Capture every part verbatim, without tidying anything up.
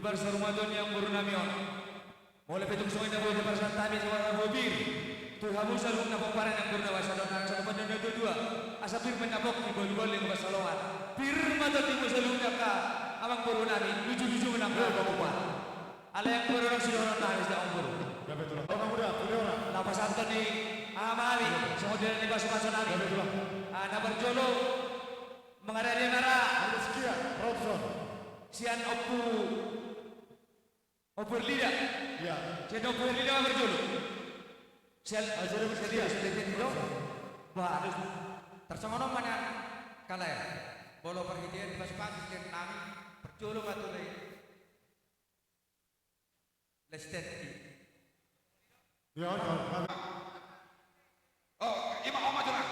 Parsaurmatuaon ni amangboru nami on. Molo pe tung songon i na boi parsantabi, songon i na boi pir tu hamu saluhutna pomparan ni amangboru nami, asa dohonon nami songon na didok ni natuatua, asa pir ma na pongki, bolingboling ma pansalongan. Pir ma tondi hamu saluhutna angka amangboru nami, lujuluju ma nang hamu. Alai amangboru, adong sidohonon nami sian amangboru. Gabe tulang. Orang muda, Puriora. Lapasan toni, amang nami, songon dia ni pasupasu nami. Gabe tulang. Ah, na parjolo, mangarade ma ra. Rizkia Robson. Sian Ompu, Ompu Erlida. Iya. Sian Ompu Erlida ma parjolo. Sian, ah, sian Ompu Erlida. Sian Erlida. Bah, harus tarsongon on ma nian, kalai. Molo parhitean ni pasupasu sian nami, parjolo ma tulang. Lestenti. Ya, ya. Oh, ima, oma, tulang.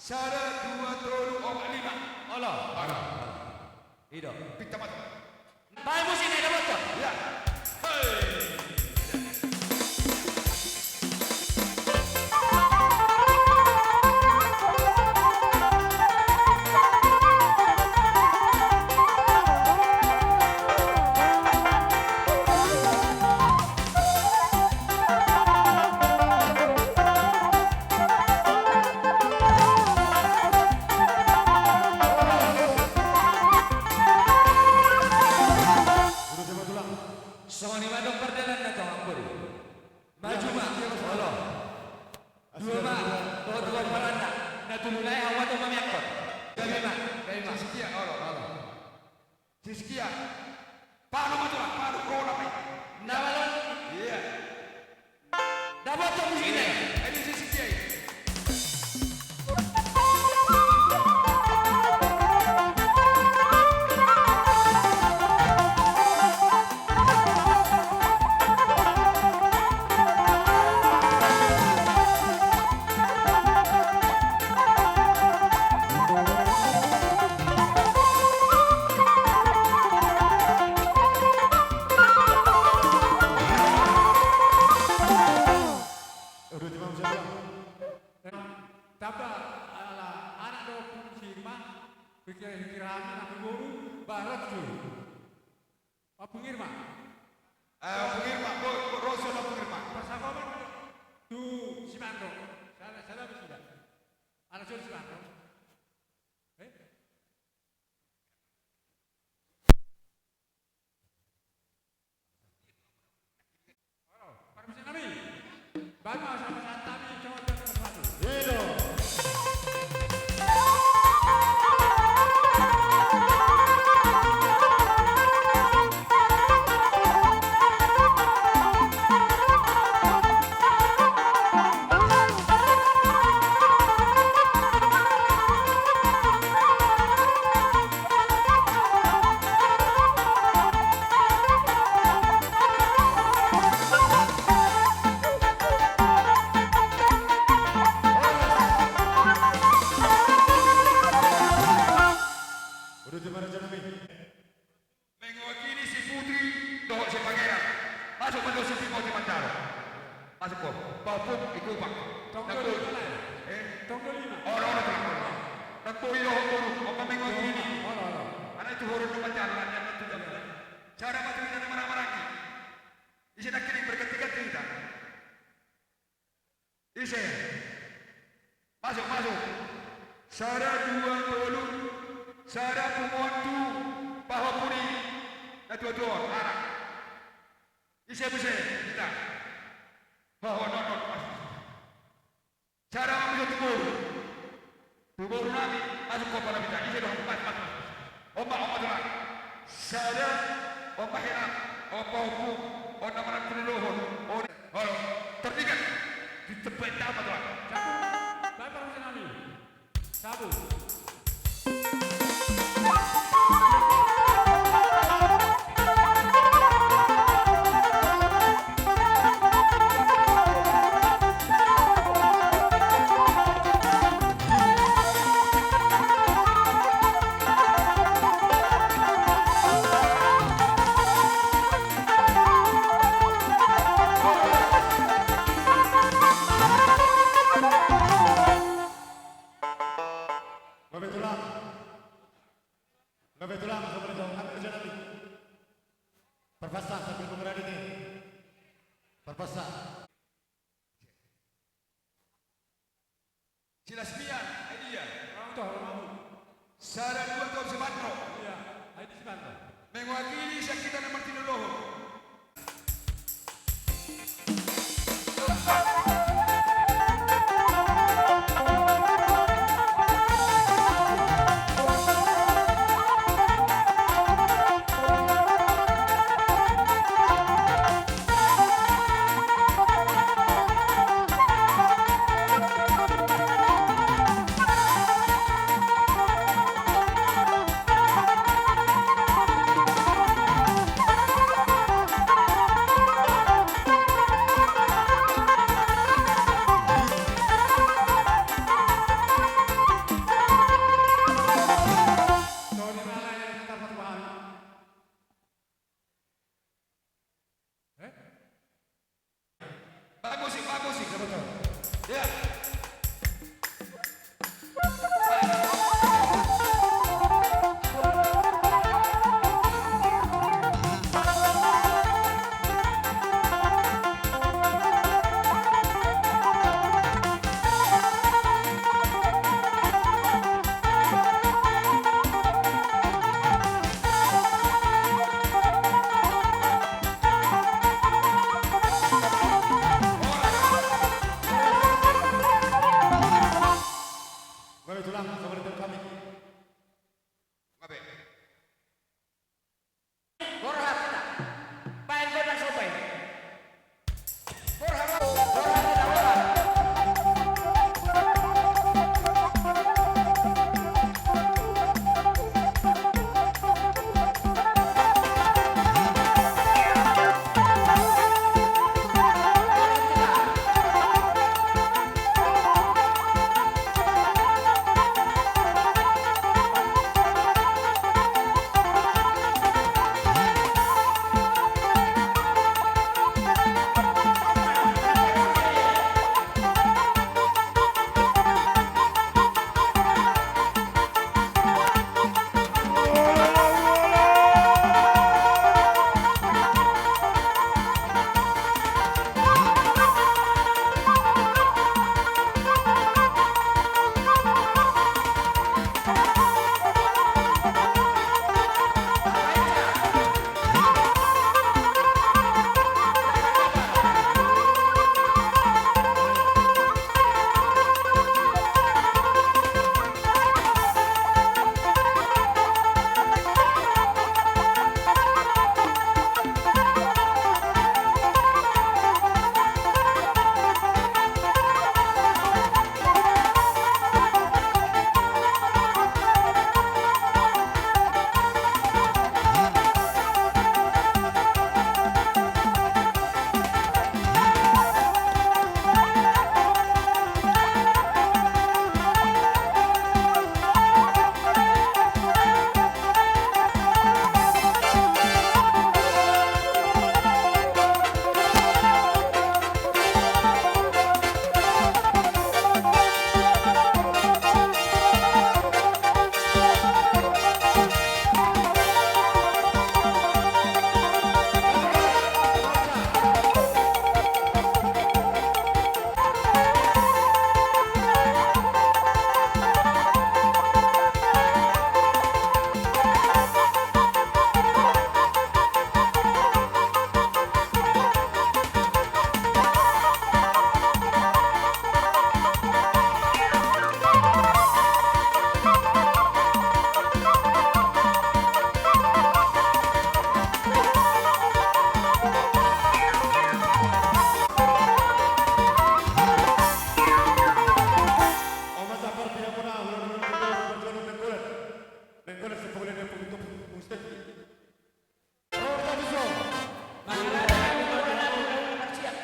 Sada, dua, tolu, opat, lima. Olo. Olo. I do. Pinta mata. Baen musik na i, dapothon. Ya. Hei. Songon i ma antong pardalanna, tong, amangboru. Maju ma. Olo. Dua ma. Dohot dua parana. Na tolu nai, ahu ma antong mamiangkon. Gabe ma. Gabe ma. Rizkia, olo, olo. Rizkia. Panu ma, tulang, panu, rola ma i. Na malo. Iya. Dapothon musik na i. Iya. Ini Rizkia i. Tamba ala anak do Ompung Irma, pikir-pikir hami na boru, barat tu. Ompung Irma. Eh, Ompung Irma, bo, bo, ro sian Ompung Irma. Parsahut tu si Mandro. Sada, sada, sada. Ala sian si Mandro. Eh? Parmusik nami. Baen ma sama-sama nami, coba, coba, coba. Iya dong. Udah, terima kasih, Nabi. Mengawakili si Putri dohot si Pangeran. Masuk ma jo si Timoti Mandaro. Masuk ho. Pahompu, ikupa. Tong dua lima. Eh? Tong dua lima. Olo, olo, tulang, olo. Nang boi dohot boru, on ma mengawakili. Olo, olo. Anak itu horong tu Mandaro, anak itu jam. Cara mati kita marah-marah. Ise nangkining berganti-ganti kita. Ise? Masuk, masuk. Sada, dua, tolu. Sada punguan tu pahompu ni natuatua on, anak. Ise muse hita? Ho, ho, non, non, masuk. Sada ma muse tu boru. Tu boru nami, masuk ho pala hita. Ise do, masuk, masuk, masuk. On ma, on ma, tulang. Sada, on ma hela, on ma pahompu, on na manang tu luluhon, on, olo, terdikat, di tempat nama, tulang. Sabu, bapak, parmusik nami. Sabu. Silas Mian, Aedia. Ulang tahun, Abu. Sada dua, Tom Sipandro. Iya, Aedia Sipandro. Mewakili sian hita na martinodohon. Bagus sih, bagus sih. Iya, betul. Iya. Gabe tulang, sabar dari kami. Gabe. Borhat, baen gondang somba i. Borhat, borhat, borhat.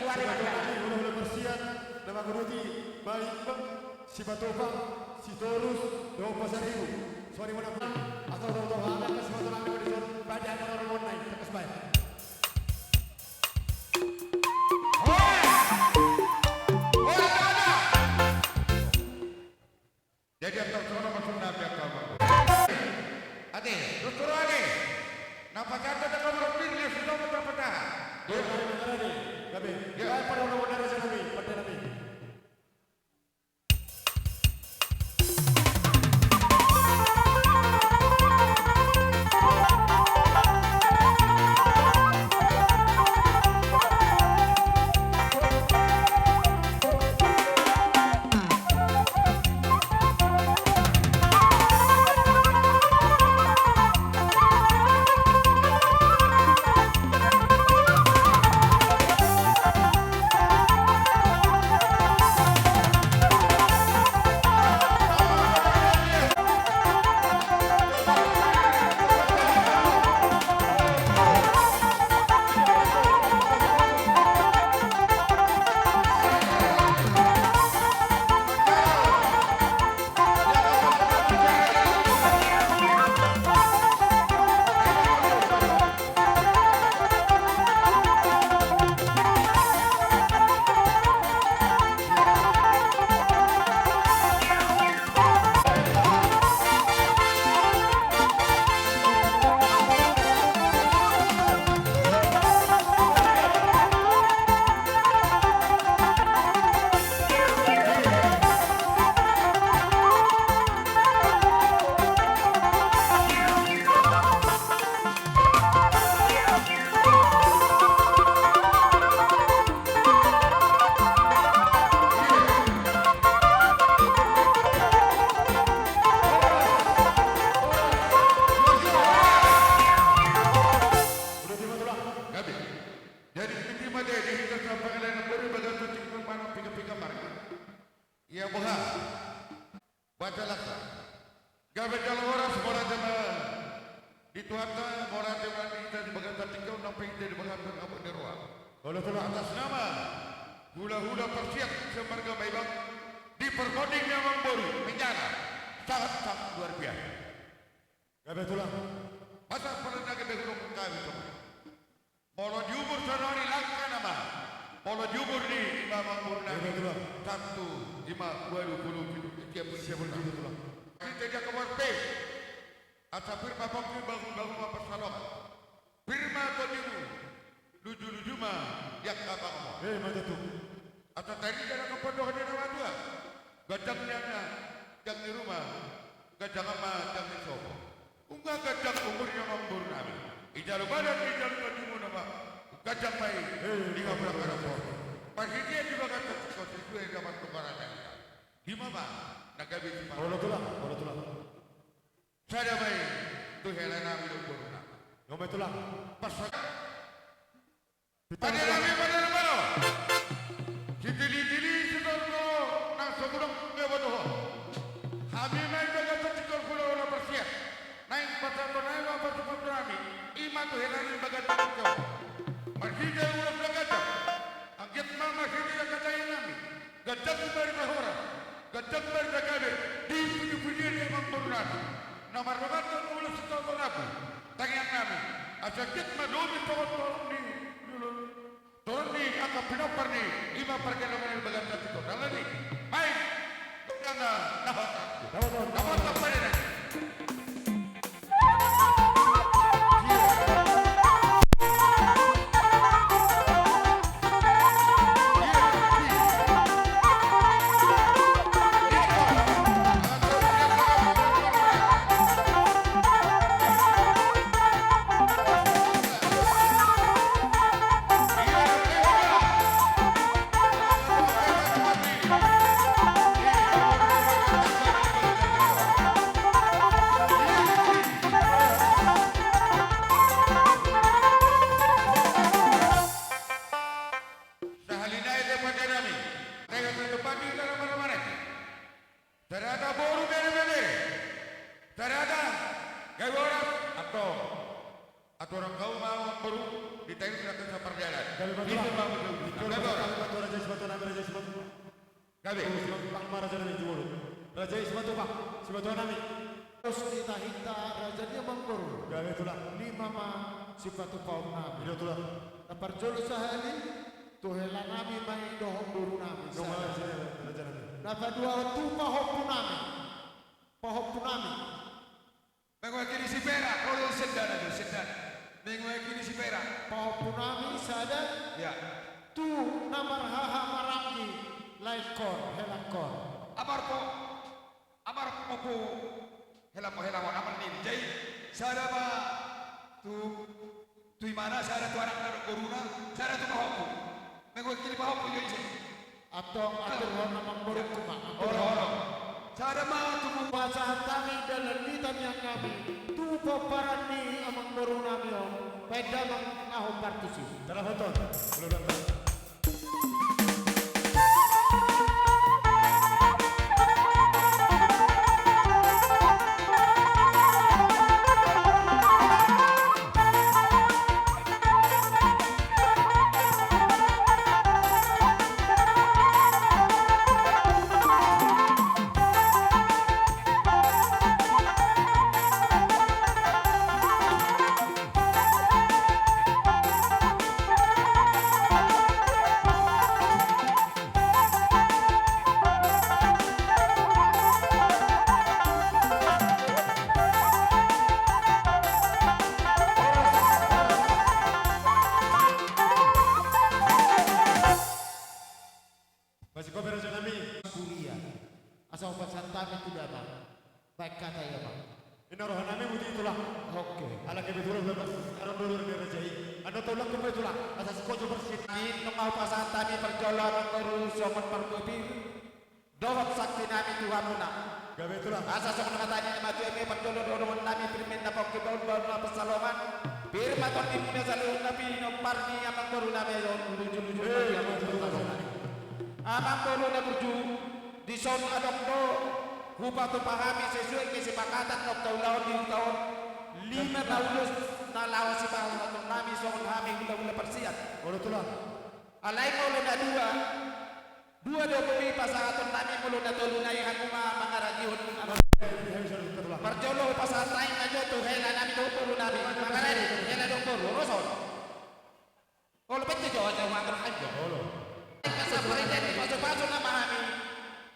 Mangalangka hami, hula-hula parsian, hula-hula parsian, na manguduti baik Simatupang, Sitorus, dohot Pasaribu. Sori muna pun, atau tahu-tahu hami angka Simatupang di Padison, pada angka orang monai, tekas baik. Jadi, angka on songon on ma songon na biasa ma. Ate, dos tu roha ni. Na pasahat do angka on, pir, les, dos, empat, empat. Dia, dia, dia. Gabe. Dia. Baik, pada orang-orang dari sana ni, pada nami. Ia boha? Baca laksa. Gabe jala horas, mauliate ma di Tuhanta, mauliate ma di hita di bagasan tingki on, nang pe hita di bagasan pangabot ni roha. Olo, Tulang. Atas nama hulahula parsiat semarga Maibang, di parmonding ni amangboru, menjana sangat-sangat luar biasa. Gabe, Tulang. Masa pala na gabe hudok hami, Tulang. Molo di umur sonari langka nama. Molo di umur ni ima amangboru nami. Gabe, Tulang. Tantu ima ualu pulu pitu, sia pulu pitu, Tulang. Hita di angka marpe. Asa pir ma pongki, bangun-bangun ma pansalongan. Pir ma tondimu, luju-luju ma di angka pangomoan. Eh, ima tutu. Asa taringot angka pandohan ni na matua. Ganjang ni angka, ganjang ni ruma, ganjang ma ganjang ni sopo. Nunga ganjang umur ni amangboru nami. Ijalo badan, ijalo tondimu nama. Ganjang ma i. Eh, di hamu na gabe marpe. Marhite di bagasan tingki on, sesuai dapat tukar aja. Ima ma na gabe si. Olo, Tulang, olo, Tulang. Sada ma i tu hela nami dohot boru nami. Ima ma, Tulang. Pasal pande nami, pande nami. Sitili-tili, sitorop nang so hudok, nga boto ho. Hami ma i bagasan tingki on hulahula parsiat. Naeng pasahaton nami ma pasupasu nami. Ima tu hela nami bagasan tingki on. Marhite ulos na ganjang. Anggiat ma marhite angka tangiang nami. Ganjang ma barita horas, ganjang ma barita gabe, di puji-pujian ni amangboru nami. Na mardongan do ulos sitaonon rambu, tangiang nami. Asa anggiat ma dohot songon toron ni, toron ni angka pinompar ni, ima pargellengan ni bagasan tingki on. Alani, baen, tonggang na, na hot. Na hot, na hot, na hot. Sahali nai do pande nami. Tega satu pande, tega mana-mana. Sada hata boru, bere-bere. Sada hata gabe horas. Antong. Aturang hau ma amangboru, di tahi na kesa parjalan. Gabe, Tulang. Gabe horas. Gabe, Tulang. Raja Simatupang ma raja nami, jumolo. Raja Simatupang, Simatupang nami. Pos ni tahinta raja ni amangboru. Gabe, Tulang. Lima ma sipatupaon nami. Ido, Tulang. Na parjolo sahali, tu hela nami ma i dohot boru nami. Nunga sada. Raja nami. Na paduahon tu pahompu nami. Pahompu nami. Mengwakili si Perak, olo, sendana do, sendana. Mengwakili si Perak. Pahompu nami sada. Ya. Tu na marhaha maranggi, lae kor, hela kor. Amar po, amar po, po, hela po, hela po, amar nini. Jadi, sada ma tu, tu imana, sada tu anakna dohot boruna, sada tu pahompu. Mengwakili pahompu jo ise. Antong aturhon amangborungku ma. Olo, olo. Sada ma tu. Pasahat hami dalan ni tangiang nami tu pomparan ni amangboru nami on, baen damang ahu partusi. Tarahoton. Masih kopi raja nami. Kuria. Asa hupasahat hami tu damang. Baik hata ia ma. Inna roha nami muti, Tulang. Oke. Ala kebetulan lepas aron dulu ni raja i. Ando tolong kupai, Tulang. Asa sikojo bersih. Inna mau pasahat hami parjolo amangboru songon parbue pir. Dohot sakti nami tu hamuna. Gabe, Tulang. Asa songon hata ni na matua i, parjolo dohonongan nami pir ma inna pongki, baun-baun ma pansalongan. Pir ma tondimuna saluhutna pinompar ni amangboru nami on, luju-luju. Eh, ma di amangboru nami. Amangboru na burju. Dison adong do hupatupa hami sesuai kesepakatan na taulahon di taon lima na ulos na laho sipasahatonnami songon hami hulahula parsian. Olo tulang. Alai molo na dua, dua do boi pasahatonnami, molo na tolu nai hamu ma mangarajihon. Parjolo pasahat nai ma jo tu hela nami dohot boru nami. Mangaradi hela dohot boru, oroson. Olo, pecce jo aja uang terakhir jo. Olo. Pasal perintah di pasu-pasu nama hami.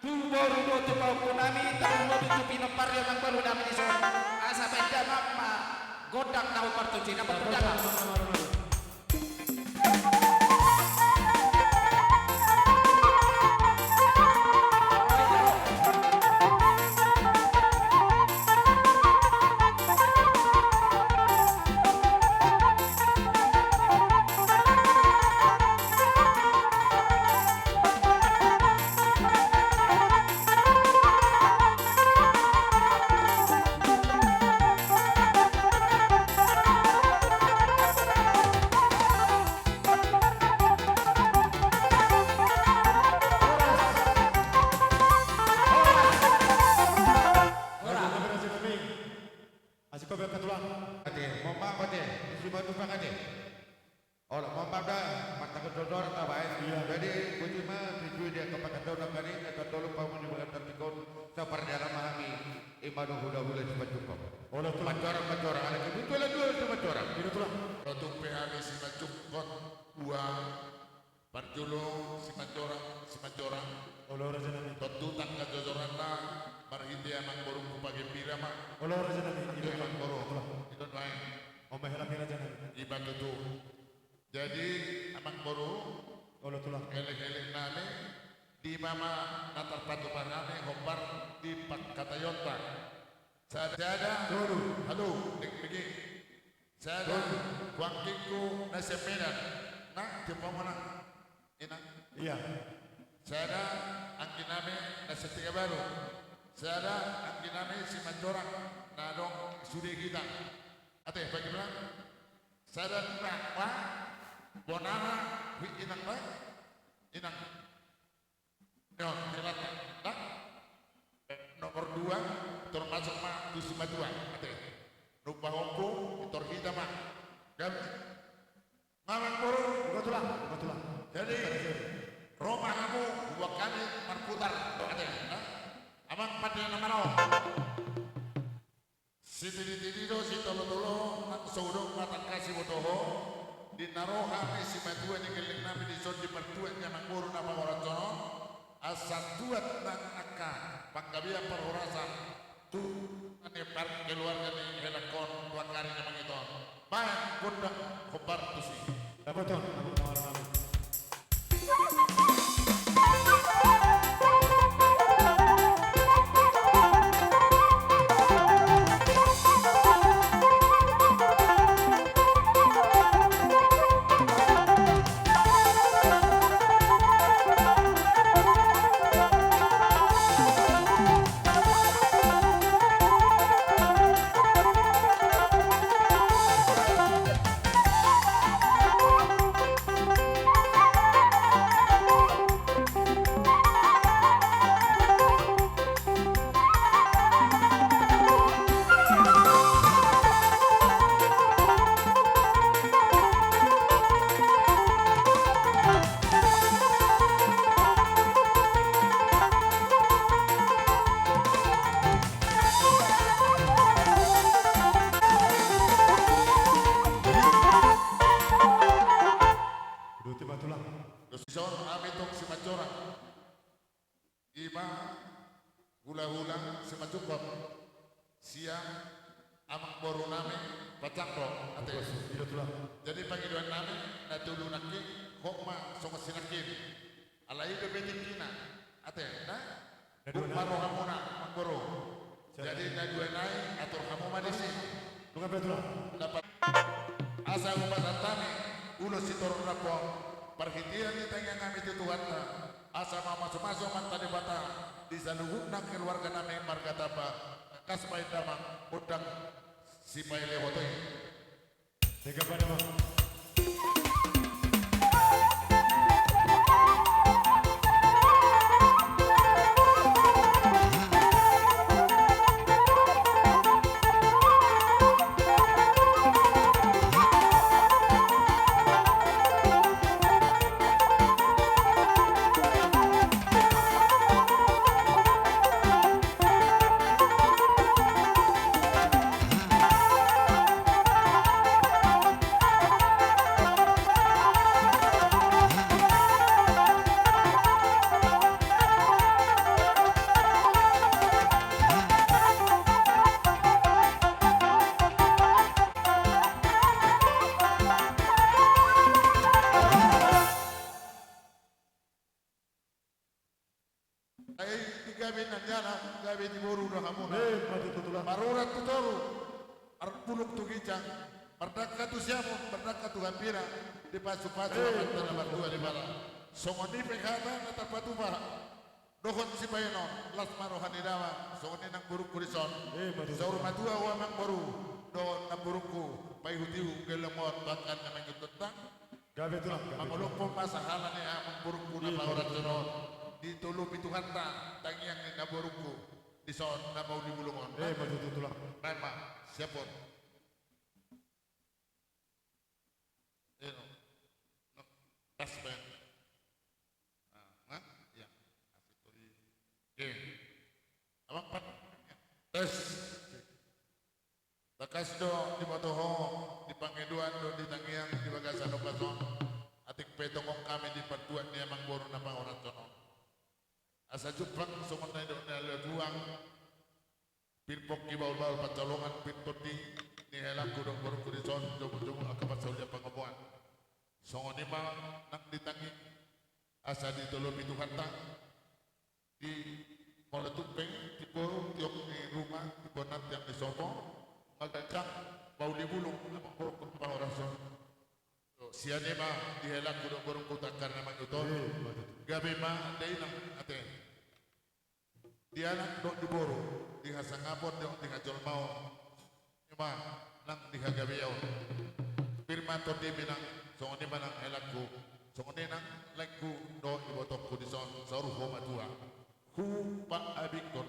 Tu boru do tu paukku nami, tahu boru tu pinompar yo nang boru nami di son. Asa beda mama. Godang tahu partuci nama godang. Asik ko, Bang, ketua. Ate, mohon maaf, ate. Isi batu, Bang, ate. Olo, mohon maaf da, mantap ketua orang tabaen. Iya. Jadi, boti ma, tujuh dia ke pakai tahun apa ni, kata tolu pamu di bagian tertikon, sabar dalam hami, ima do hula-hula Simanjungut. Olo, tulang. Simanjorang, Simanjorang, ada kebetulan dua Simanjorang. Iya, tulang. Rotuk P H B Simanjungut, dua. Parjolo Simanjorang, Simanjorang. Olo, raja nami. Tontu tangkas jojoranna, marhite amang borungku pagembira ma. Olo, raja nami. Ito, amang boru. Ito, tulang. Ito, tulang. Oma, hela, raja nami. Ima tutu. Jadi, amang boru. Olo, tulang. Elek-elek nami, di mama na tarpatupa nami, hombar di pangkataionta. Sada, sada. Tolu. Halo, dek, dek. Sada, tu anggingku na sian Medan. Nang, tiop pamona. Inang. Iya. Sada, anggi nami na sian Tiga Baru. Sada, anggi nami Simanjorang. Na adong sude hita. Ate, bagi bilang. Sada, nang, wah. Bonara, wi inang, wah. Inang. Yo, helat, dah. Nomor dua, termasuk ma tu Simatua, ate. Numpahonku, tor hita ma. Kan? Ngamang boru. Kebetulan, kebetulan. Jadi, ro ma hamu, buat kami marputar, ate. Nah, amang pande na manao. Sititi-titi do sitolo-tolo, nang so udok ma tangkas siboto ho, di na ro hami simatua ni gelleng nami dison di partuat ni amang boru na pahoras on, asa tuat nang angka panggabean parhorasan tu ni par keluarga ni helangkon tu angka ari na mangido on. Baen gondang hombar tusi. Dapoton, dapoton, dapoton. Doti ma tulang. Dison hami tong Simanjorang. Ima hula-hula Simanjungut sian amang boru nami Pancang do, ate. Iya, tulang. Jadi pangidoan nami na tolu nangkin, hot ma songon sinangkin. Alai i do be tingkina, ate, na? Na dua nai. Buk ma rohamuna, amang boru. Jadi na dua nai, atur hamu ma disi. Nunga be, tulang. Dapat asa hupasahat hami ulos sitorop na pon, parhitean ni tangiang nami tu Tuhanta, asa mamasumasu Amanta Debata di saluhutna keluarga nami marga Tamba, tangkas ma inda ma gondang sipaelehon i. Tega pada ma. Gabe na nianak, gabe di boru do hamuna. Eh, ma tutu, Tulang. Marurat tu toru, marbulung tu ginjang, mardangka tu siamun, mardangka tu hambira, dipasupasu, eh, amanta na martua Debata. Songon i pe hata na tarpatupa dohot sibahenon, las ma roha ni damang, songon i nang borungku dison. Eh, ma tutu. Saur matua ho amangboru dohot namborungku, paihutihut gellengmon tu angka na mangihutihut. Gabe, Tulang, gabe. Mangolophon ma sahala ni amangborungku na pahoranson on, ditolopi Tuhanta tangiang ni namborungku dison na mauli bulung on. Eh, ma tutu, Tulang. Baen ma, siap on. Eh, no. No. Pas, baen. Ah, nga? Iya. Oke. Apa, Pak? Tes. Tangkas do diboto ho, di pangidoan dohot di tangiang di bagasan ombas on, atik pe tongon hami di partuat ni amangboru na pahoranson on. Asa jumpang songon na nidok ni na tulang, pir pongki bahulbahul pansalongan, pir tondi ni helangku dohot borungku dison, jomujomuna angka parsaulian pangomoan. Songon i ma nang di tangiang, asa ditolopi Tuhanta, di molo tumpeng, di boru, tiok ni ruma, di bona, tiang ni sopo, maganjang, mauli bulung, amangborungku pahoranson. Sian i ma di helangku dohot borungku tu angka na mangihut on. Eh, ma tutu. Gabe ma dainang ate. Di anak dohot di boru, di hasangapon dohot di hajolmaon. I ma nang di hagabeon. Pir ma tondimi nang, songon i ma nang helangku, songon i nang laengku dohot ibotongku dison saur ho matua. Hupaabinghon.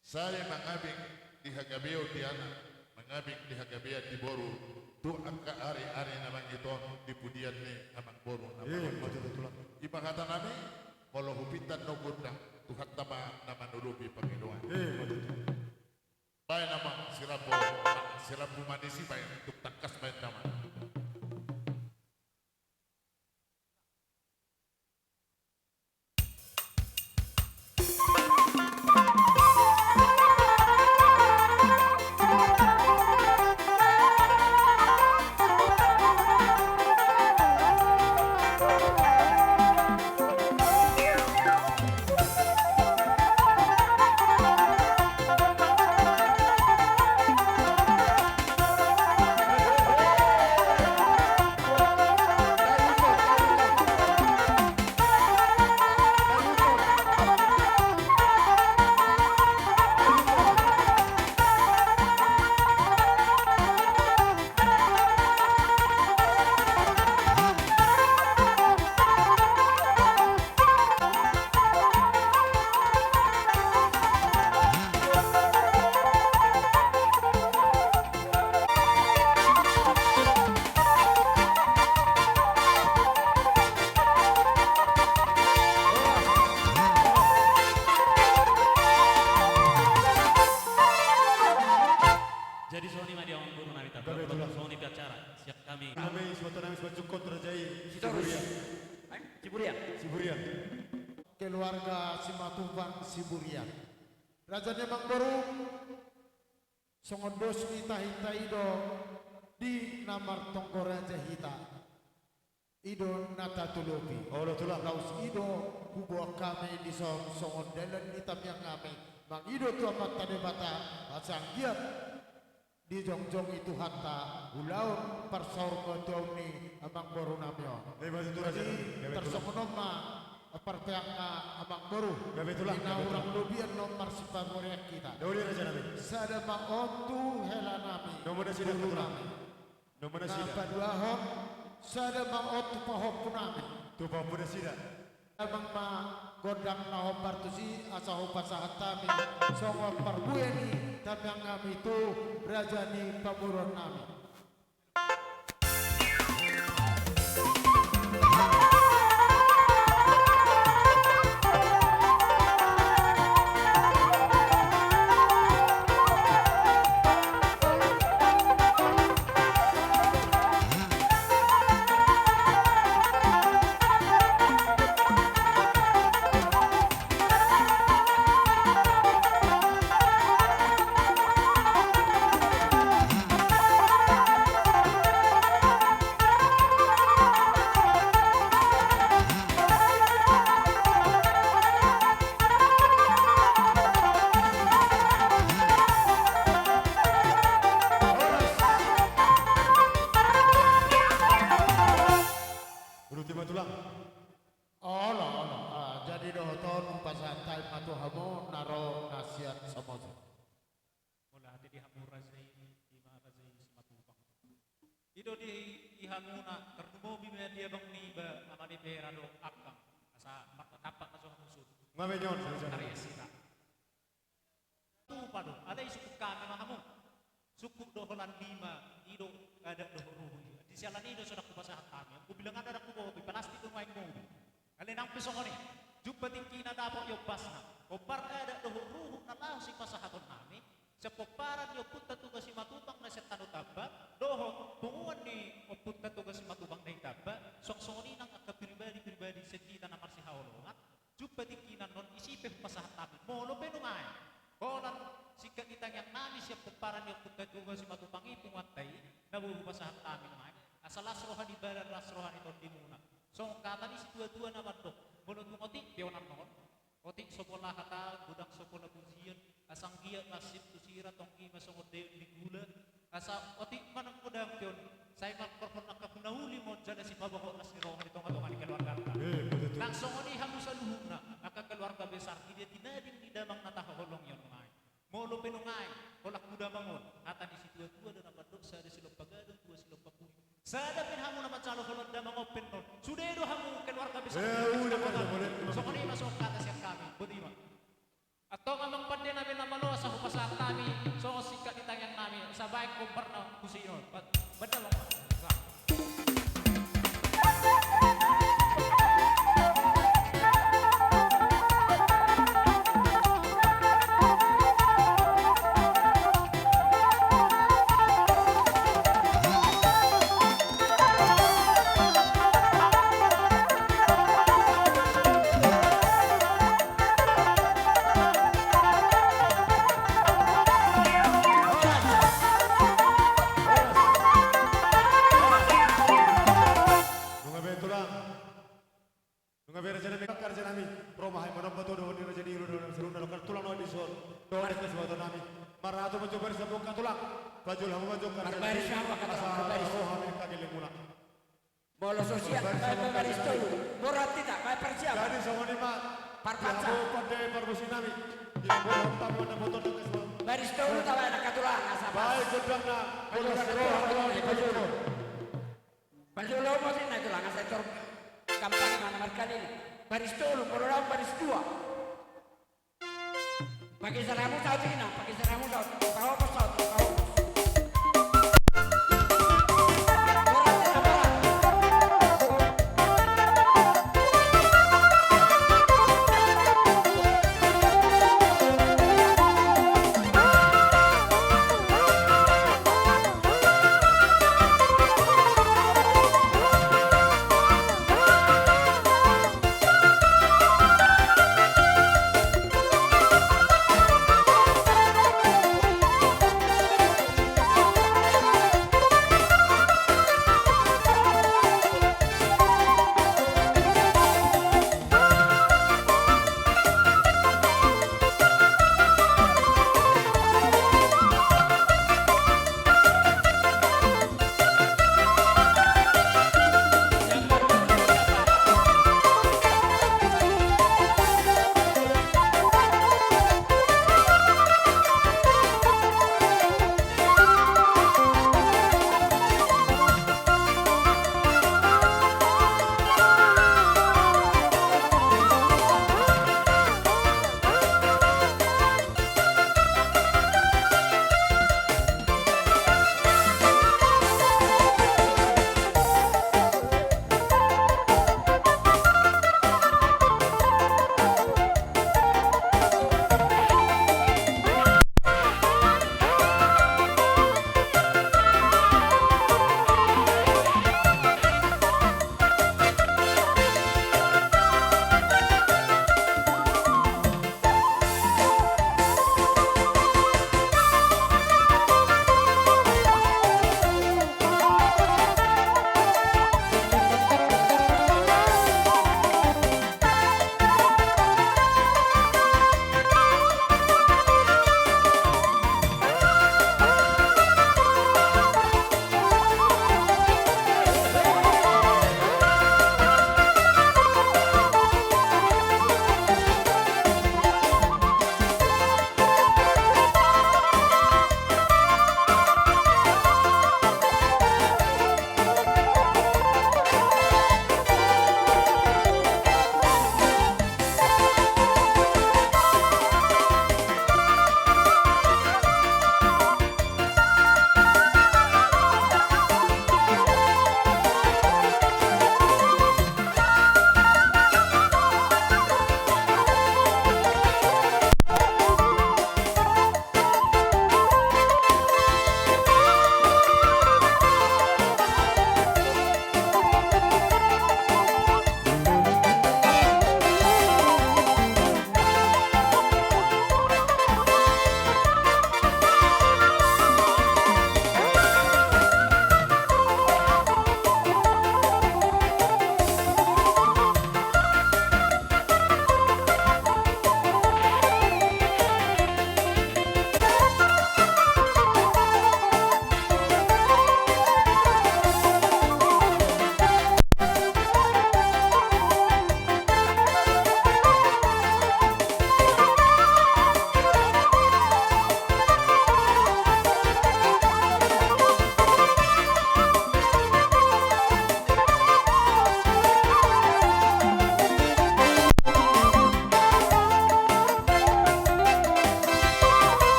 Sai mangabing di hagabeon di anak, mangabing di hagabeon di boru, tu angka ariari na mangihut on di pudian ni amangboru na, eh, pahoranson. Ma tutu, Tulang. I ma hatanami, molo hupinta do gondang, Tuhanta ma na manolopi pangidoan. Eh, ma tutu. Baen amang, sirambu, sirambu manisi baen, tung tangkas baen damang. Jadi songon i ma di amangboru nami, gabe, Tulang. Songon i pe acara sian hami. Nami, siboto nami, simanjungkon tu raja i. Sitorus. Siburian. Eh, Siburian. Siburian. Keluarga Simatupang Siburian. Raja ni amangboru, songon dos ni tahinta i do di na martonggo raja hita. I do na tatolopi. Olo, Tulang. Laos i do huboan hami dison songon dalan ni tangiang nami mangido tu Amanta Debata, asa anggiat dijongjongi Tuhanta ulaon parsaurmatuaon ni amangboru nami on. Eh, ma tutu, Tulang. Jadi, gabe, Tulang, tarsongon on ma parpeang na amangboru. Gabe, Tulang. Di na, gabe, Tulang, hurang lobian on marsipaborean hita. Doli, raja nami. Sada ma on tu hela nami. Nomor nasida, boru, Tulang, nami. Nomor nasida. Na paduahon, sada ma on tu pahompu nami. Tu pahompu nasida. Damang ma gondang na hombar tusi, asa hupasahat hami songon parbue ni tangiang nami tu raja ni pamoruon nami. tu hamu na ro na sian Samosir. Mauliate di hamu raja i, ima raja i Simatupang. I do di, di hamuna, tarlumobi ma di abang niba, ama ni Pera do angkang. Asa martatampak ma jo hamu sude. Nga menyon, Ariasita. Tupa do, alai sungkun hami ma hamu. Sungkun do holan lima, i do adat dohot ruhut i. Di siala ni i do so ndang hupasahat hami. Anggo bilangan ndang huboto, ipalastik do nuaeng mobil. Alai nang pe songon i, jumpa tingkina dapot i ombasna. Pomparan adat dohot ruhut na laho sipasahaton nami, sian pomparan ni ompunta Toga Simatupang na sian Tano Tamba, dohot punguan ni ompunta Toga Simatupang na i Tamba, suang songon i nang angka pribadi-pribadi sian hita na marsihaholongan, jumpa tingkina annon, disi pe hupasahat hami, molo pe nuaeng holan singkat ni tangiang nami sian pomparan ni ompunta Toga Simatupang i punguanta i, na boi hupasahat hami nuaeng. Asa las roha ni badan, las roha ni tondimuna. Songon hata ni situa-tua na mandok, molo tung otik pe on annon, otik so pola hata, godang so pola pujian, asa anggiat ma sip tu sira, tonggi ma songon daion ni gula, asa otik ma nang godang pe on, sai manghorhon angka hinauli ma on jala sipabohot las ni roha di tonga-tonga ni keluarganta. Eh, betul. Nang songon i hamu saluhutna, angka keluarga besar, di dia tinading ni damang na tahaholongi on nuaeng. Molo pe nuaeng, holan tu damang on, hata ni situa-tua do na mandok, sada silompa gadong, dua silompa pudi. Sada pe hamu na manjalo holan damang on pe annon, sude do hamu keluarga besar. Eh, udah, udah, boleh. Songon i ma songon hata sian hami, boti ma. Antong amang pande nami na malo, asa hupasahat hami songon singkat ni tangiang nami, asa baen hombar na husino. Ba-, banda ma. Nunga be, Tulang. Nunga be, raja nami, raja nami. Ro ma hami manomba tu dohonon ni raja ni jolo, dohonon ni saluhutna, dohot tulang na dison. Dohonon ni saluhutna nami. Maratu ma jo baris na bungka, Tulang. Pajolo hamu ma jo, raja nami. Marbaris ma hamu, angka tulang, asa marbaris. Ro hami nangkin lelengmuna. Molo so siap, baris tolu. Borat hita, baen parsiapan. Jadi songon i ma. Parpansa. Di hamu pande parmusik nami. Di hamu pande parmusik nami. Baris tolu tabaen, angka tulang, asa pas. Baen gondangna. Pajolo, pajolo, pajolo. Pajolo musik na, tulang, asa tor gampang i ma na markali. Baris tolu, molo daong baris dua. Pageser hamu saut, ina, pageser hamu saut. Pahopos saut, pahopos.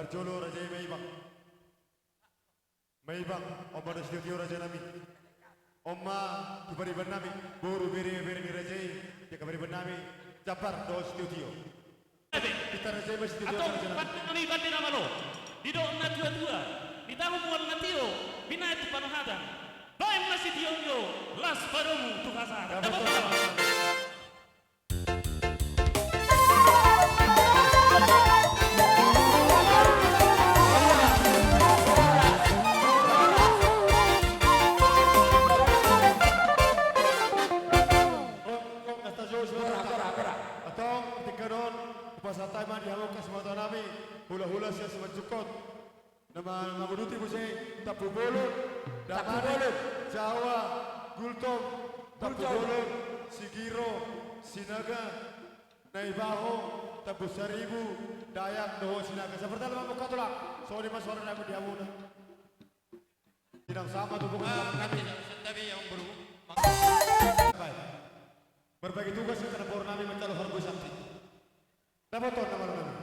Jolo raja i Maibang. Maibang, on ma dohot sitiotio raja nami. On ma tu pariban nami, boru bere, bere ni raja i, di angka pariban nami, Jambar dohot sitiotio. Ate. Pinta raja i ma sitiotio. Antong, raja nami. Pande nami, pande na malo. Didok na tuatua, di tahu mual na tio, binahen tu panuhatan. Baen ma sitiotio, las padomu tu hasahatan. Dapotan. Dapotan. Antong, tingki on, hupasahat hami ma di hamu angka simatua nami, hulahula sian Simanjungkot. Na ma-, manguduti muse, Tampubolon, Tampubolon. Damanik, Jawa, Gultom, Gultom. Tampubolon, Sigiro, Sinaga, Naibaho, Tambun Saribu, Dayak, dohot Sinaga. Sapertama mungka tulang, songon i ma songon na di hamuna. Tidak sama tu bukan. Ah, kami tidak santabi yang beru. Baik. Berbagi tugas kita, boru nami mencalon harga sakti. Dapotan na malo nami.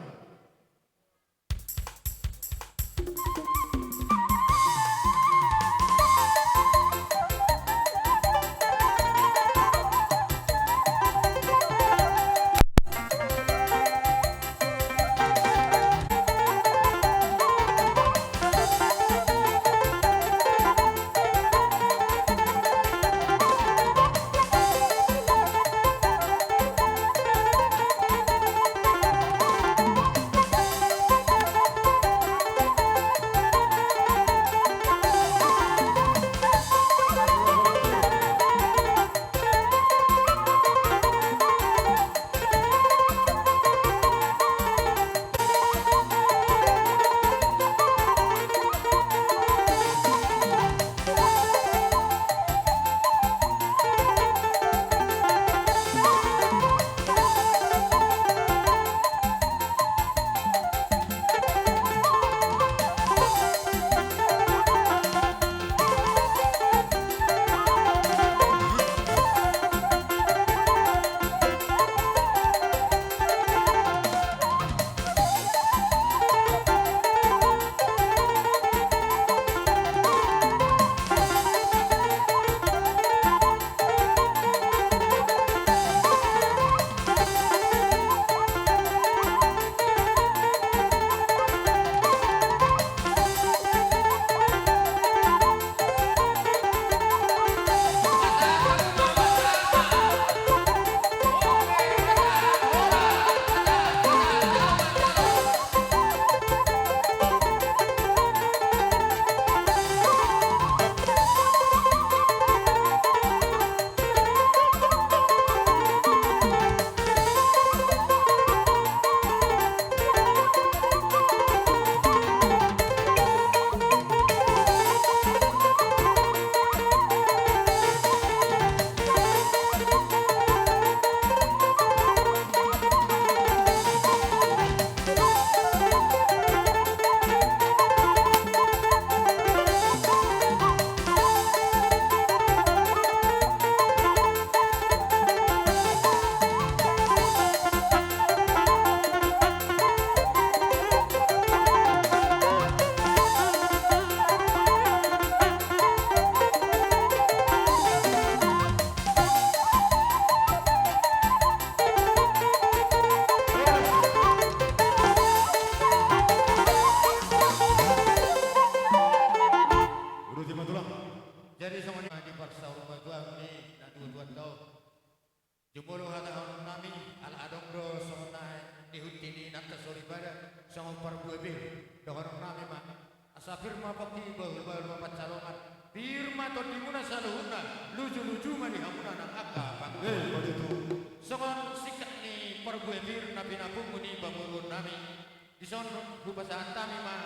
Jadi songon i ma di parsaurmatuaon ni natuatuanta on. Jumolo hatahonon nami, ala adong do songon na nihut ni inanta soripada, songon parbue pir, dohonon nami ma. Asa pir ma pongki, bahulbahul ma pansalongan, pir ma tondimuna saluhutna, lujuluju ma di hamuna nang angka panggual. Eh, begitu. Songon singkat ni parbue pir na pinapungu ni pamoruon nami, dison hupasahat hami ma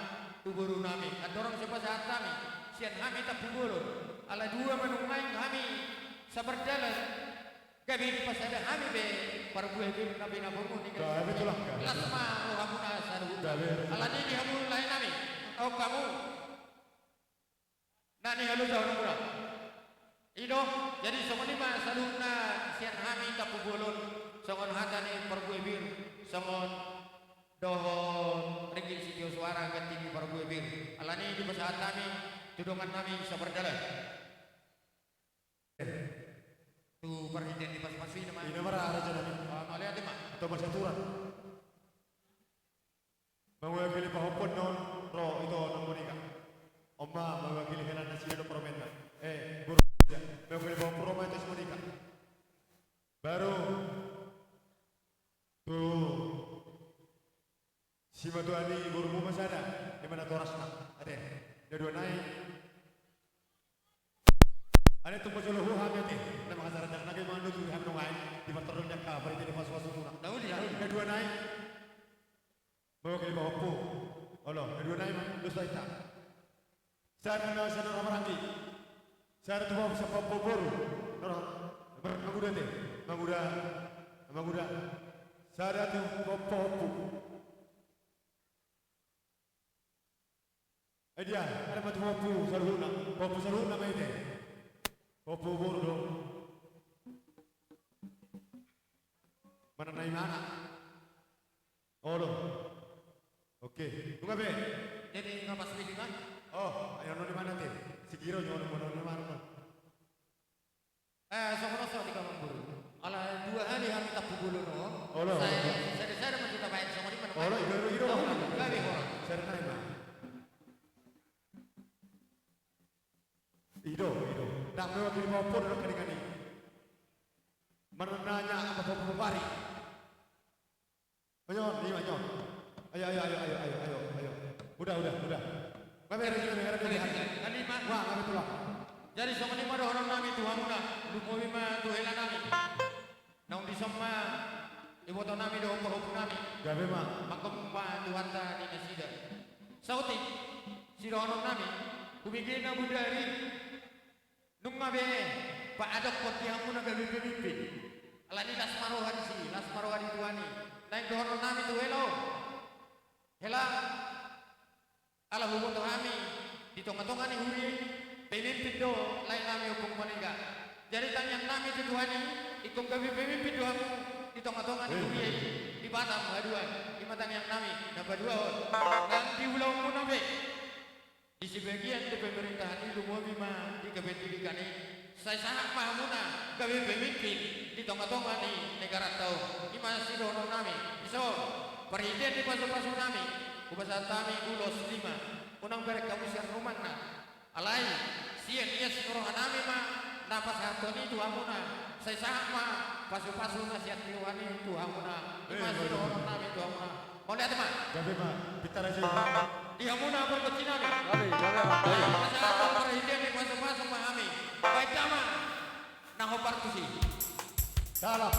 tu boru nami, andorang so pasahat hami, sian hami Tampubolon, ala dua ma nuaeng hami sapardalan, gabe dipasada hami be parbue pir na pinapungu ni. Gabe tulang, gabe. Las ma rohamuna saluhutna. Gabe. Alani di hamu lae nami, on hamu na nihalojahonon muna. I do, jadi songon i ma saluhutna sian hami Tampubolon, songon hata ni parbue pir, songon dohot ringgit sitio suara ganti ni parbue bir. Alani i dipasahat hami tu dongan nami sapardalan. Tu parhitean ni pasupasu i nama. Ina ma ra raja nami. Ah, mauliate ma. Atau masih aturan. Mewakili pahompu on ro ito nang Monika. Oma mewakili hela nasida do permainan. Eh, guru. Mewakili pahompu ro ma ito si Monika. Baru. Tu simatua ni borumuna sada, di mana torasna, ate, na dua nai. Ate, tung pajolo ho hami ate, na mangajar anak nai mandu tu hami nongai, di partorong ni angka parhite ni pasupasu muna. Na uli, na uli. Na dua nai. Mewakili pahompu. Olo, na dua nai ma, dos ta hita. Sada na sada na maranggi. Sada tu pahompu, sada pahompu boru. Nora, manguda ate. Manguda. Manguda. Sada tu pahompu. Eh dia, ada ma tu pahompu saluhutna. Pahompu saluhutna ma ate. Pahompu boru do. Mana nai mana? Olo. Oke. Nunga be. Jadi nunga pas lagi kan? Oh, ayo noni mana te? Sigiro nyono noni mana? Eh, songon on so di kamar guru. Ala dua hali hami tapu bulu no. Olo. Saya, saya, saya masih tabain songon di mana? Olo, ido, ido, ido. Gabe orang. Saya nai ma. Ido, ido. Ndang mewakili pahompu do kani-kani. Mana nanya apa pahompu pari? Ayo, ayo, ayo. Ayo, ayo, ayo, ayo, ayo, ayo, ayo. Udah, udah, udah. Kami ada, kami ada, kami ada. Kami ada. Wah, kami pulang. Jadi songon i ma dohonon nami tu hamuna, lumobi ma tu hela nami. Naung dison ma iboto nami dohot pahompu nami. Gabe ma. Mangkompung ma Tuhanta di nasida. Saotik sidohonon nami, hubege na bodari. Nunga be paadophon di hamuna gabe pemimpin. Alani las ma roha disi, las ma roha di Tuhan i. Naeng dohonon nami tu hela on. Hela, ala huboto hami di tonga-tonga ni huria i, pemimpin do lae nami Ompung Malega. Jadi tangiang nami tu Tuhan i, ingkon gabe pemimpin do hamu di tonga-tonga ni huria i, di Batam haduan. I ma tangiang nami na paduahon. Nang di ulaonmuna be. Di sebagian di pemerintahan i lumobi ma di kependidikan i. Sai sahat ma hamuna gabe pemimpin di tonga-tonga ni negaranta on. I ma sidohonon nami. Dison, parhitean ni pasu-pasu nami, hupasahat hami ulos lima. Unang bereng hamu sian rumangna. Alai sian ias ni roha nami ma na pasahathon i tu hamuna. Sai sahat ma pasu-pasu na sian Tuhan i tu hamuna. I ma sidohonon nami tu hamuna. Mauliate ma. Gabe ma, pintar aja. Di hamuna pargonsi nami. Gabe, gabe ma. Pasahathon parhitean ni pasu-pasu ma hami. Baen damang na hombar tusi. Salam.